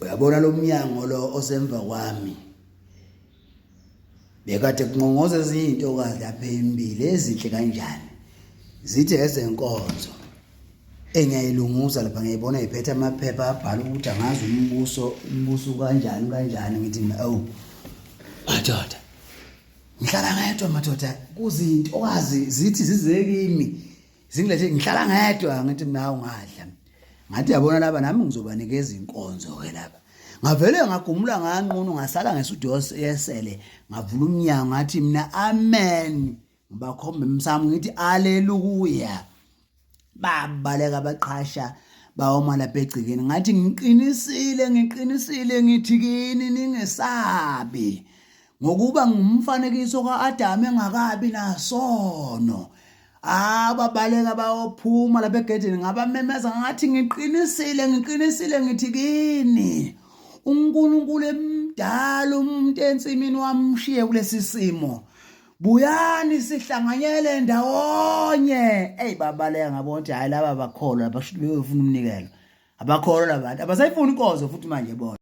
Uyabona lo mnyango lo osemva kwami. Bekade kunqongoza ezinye izintokazi lapha embili ezinhle kanjani. Zithi ezenkonzo. Engiyayilunguza lapha ngiyibona iphethe amaphepha abhala ukuthi angazi umbuso umbuso kanjani kanjani ngithi mina awu madoda. Ngihlala ngedwa madoda kuzintokazi zithi zize kimi. Zingilethe ngihlala ngedwa ngithi mina hawu ngadla. Ngathi yabona laba nami ngizobanikeza inkonzo ke laba. Ngavele ngagumula nganqunu ngasala ngesudu yesele ngavula umnyango ngathi mina amen. Ngibakhomba emsamo ngithi aleluya. Babaleka baqhasha bawoma lapha egcikeni ngathi ngiqinisile ngiqinisile ngithi kini ningesabi ngokuba ngumfanekiso ka-Adamu engakabi nasono. Ababaleka bayophuma lapha egedini ngabamemeza ngathi ngiqinisile ngiqinisile ngithi kini uNkulunkulu emdala umuntu ensimini wamshiye kulesi simo buyani sihlanganyele ndawonye eyi babaleka ngabona ukuthi hhayi laba bakholwa basho beyofuna umnikelo abakholwa labantu abasayifuni inkonzo futhi manje bona.